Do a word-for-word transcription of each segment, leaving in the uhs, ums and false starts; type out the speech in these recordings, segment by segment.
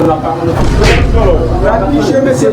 N ap pale nan tout. N ap pale mesye.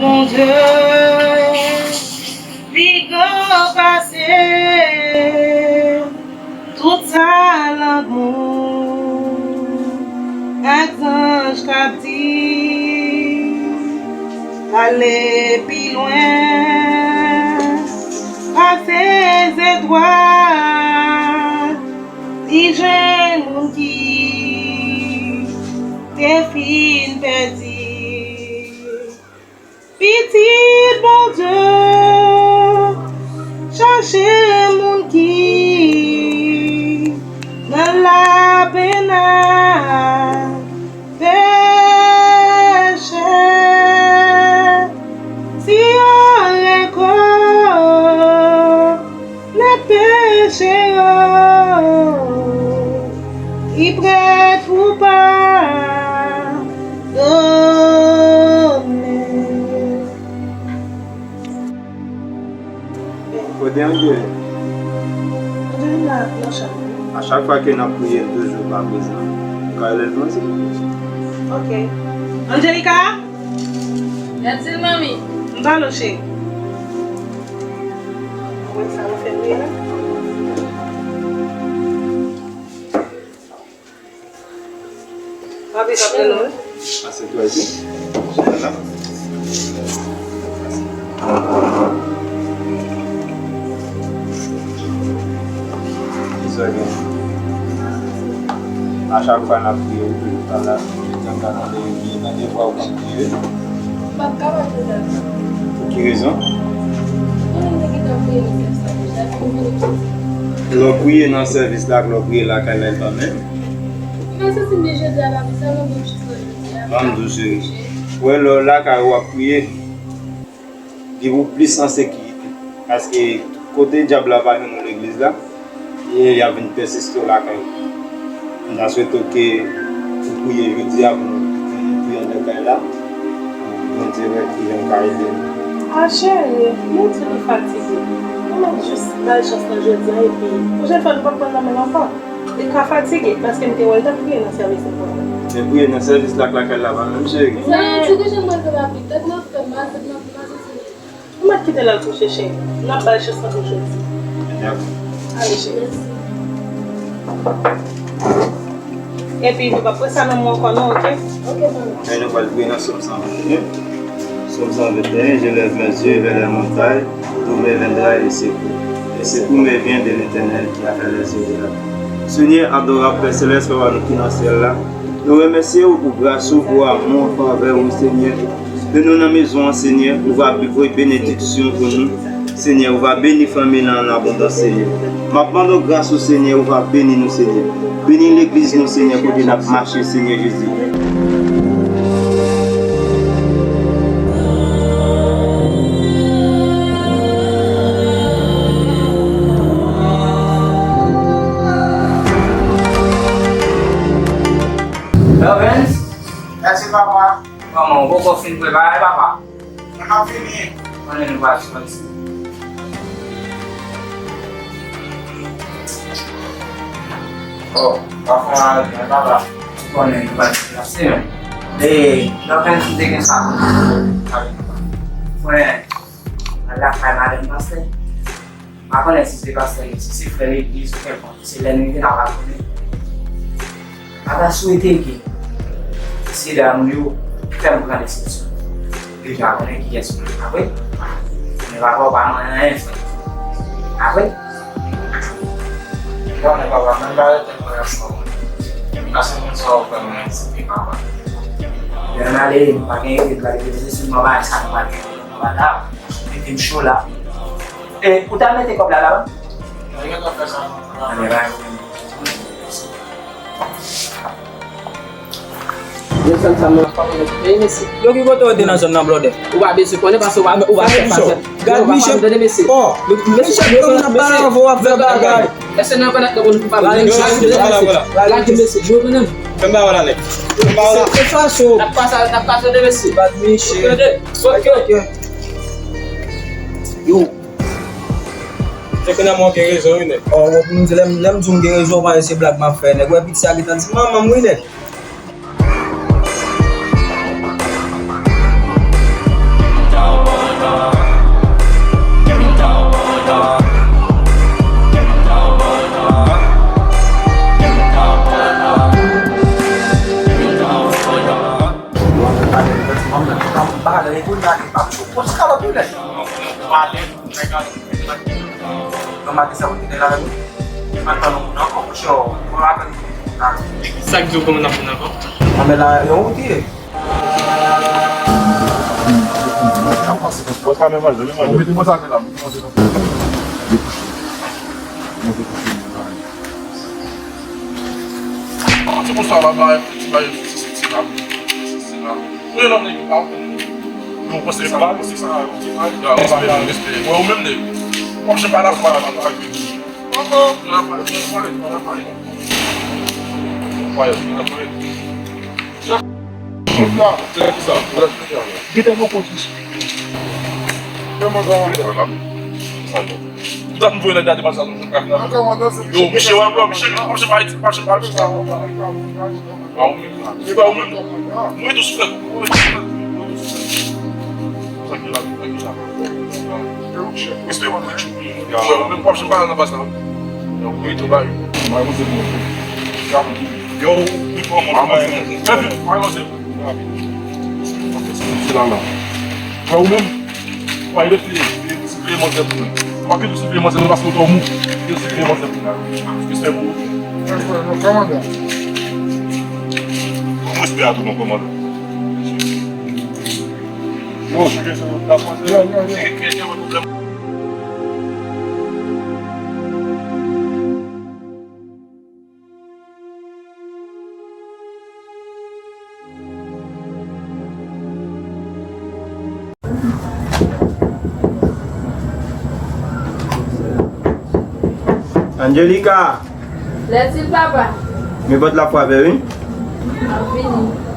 Bondye pi gran pase tout sa lang moun ak zanj k ap di. Ale pi lwen pase zetwal, li jwenn moun ki te fin pèdi. Pitit Bondye chache moun ki nan lapenn ak peche. Si yo rekonèt peche yo, li prèt pou padone. Kote Angeline? Angeline la nan chanm li. A chak fwa ke n ap priye, l toujou pa prezan. M ka rele l pou mwen, silvouplè? Ok. Angelica? Gad sil, manmi. M pale w, cheri. Mwen sa ou fè m ye la. Papi k ap rele w wi. Asètwa isi. Chita la. Kisa gen? A chak fwa n ap priye, ou toujou pa la. Jan m ta tande yo, ki tande vwa ou konn priye. M p ap kapab fè sa. Pou ki rezon? Ou konnen m te gentan priye nan sèvis la deja, epi m vin ap soti. Lè w priye nan sèvis la ak lè w priye lakay la, e pa menm. M pa santi m byen jodi a, papi, sa mande m jis nan jodi a. Ban m di w, cheri. Ou wè, lè w lakay ou ap priye, li pou w plis an sekirite. Paske kote dyab la pa jwenn ou legliz la, e y ap vin pèsiste w lakay ou. M ta swete w ke ou priye jodi a pou nou, pou nou priye anndan kay la. Bondye wè kijan l ka ede nou. A cheri, Mildred li fatige. Nou mèt jis ba l chans lan jodi a epi pwochèn fwa nou p ap pran l nan men l ankò. Li ka fatige, paske m te wè l t ap priye nan sèvis la. Men priye nan sèvis la ak lakay la pa menm, cheri. Sa yo di ke jan mwen fè papi, tèt mwen fè mal, tèt mwen fè mal, se fini. Ou mèt kite l al kouche, cheri. N ap ba l chans lan pou jodi. Dakò. Ale, cheri. Epi nou p ap wè sa nan men w ankò non, oke? Oke, manmi. Men nou pral priye nan Sòm san venteyen. Psaume cent vingt et un, je lève mes yeux vers les montagnes, d'où me viendra le secours. Le secours me vient de l'Éternel qui a fait les cieux et la terre. Senyè, adorab Pè Selès, Papa nou ki nan syèl la, nou remèsye w pou gras ou, pou amou, favè ou, Senyè. Ke nou nan mezon an, Senyè, ou va voye benediksyon pou nou. Senyè, ou va beni fanmi lan an abondans, Senyè. M ap mande w gras ou, Senyè, ou va beni nou, Senyè. Beni legliz nou, Senyè, kote n ap mache, Senyè Jezi. Lovens? Mèsi, papa. Kòman, ou poko fin prepare, papa? Mwen ap vini. Konnen nou pral soti. Oh, pafwa, men papa. Konnen nou pral deplase, men. E, lòt fè m te gen sa. Konnen, al lakay madanm pastè. M pa konnen si se pastè, si se frè legliz ou kèlkonk, se lè nou rive n a pral konnen. M ta swete ke se dam yo fè m pran desizyon. Deja konnen kiyès mwen ye, apre. Men papa, ou pa manyen anyen, frè. Apre. Bon, men papa, mwen pa rete mwen rete mwen. Paske moun sa yo fè mwen eksite, papa. Lè n ale, m pa gen ide, m pa gen ide, se sèlman bagay sa nou pa gen, nou pa la. Mete m cho la. E, ou ta mete kòb la la? Mwen gentan fè sa. Anben, bay. Yo, sa, sa, mwen pa konnen. Ey, mesye. Yo, ki kote w te nan zòn nan, blòdè? Ou pa bezwen konnen paske ou pa, ou pa fè sa. Gad Michel. Tande, mesye. Oh, Michel, kòm n ap pale avè w, w ap fè bagay. Èske nou konèt nou konn pa pale? Gad Michel, gad Michel. Gad Michel. Fè m ba w la, nèg. Fè m ba w la. Se fason. N ap pase, n ap pase de, mesye. Gad Michel. Ok, ok. Yo. Chèke nan mwen gen rezon, wi, nèg. Oh, bon, pou m di, lè m, lè m di w m gen rezon, w pa wè se blag m ap fè, nèg. Ou wè piti a gentan di manman m, wi, nèg. Sa k di w kòman n ap vin ankò? Anben la, yon wout ye. Mwen sa fè la, mwen kòmanse konsa. Ti konsa la, bay, ti bay, ti, ti, ti la, ti, ti la. Ou ye lòm nèg pa. Non, panse sa, panse sa. Ya, respè, respè. Wè, ou menm nèg. W ap janm pa la fwa la, pa la fwa. Ankò, la fwa, la fwa, la fwa. Wè, la fwa. Chèf la, chèf sa. Gete mwen konti. Kòman sa va? Sa bon. Ou ta fin voye nèg la depann sa nou fè nan. Yo, misye wè, bro, misye, misye pa Ayiti, misye pa Ayiti. Pa ou menm. Se pa ou menm. Mwen tou souflèt. Mwen tou souflèt. Tranquille la, tranquille la. Respè, mwen, mwen. Yo, menm pap jen pa nan baz la. Yo, wi, tou bay. Mwen, mwen, se bon. Yo, wi, pran mwen. Mwen, mwen, se bon. Se la, la. Mwen, ou menm. Mwen, yo, Siveye manzè pou mwen. Pa kite siveye manzè nan paske w twò mou. Kite siveye manzè pou mwen. Respè pou ou. Kòmandan. Respè a tou, non, kòmandan. Yo, yo, yo, yo. Angelica! Lètil, papa. Men pòt la frape, wi. M ap vini.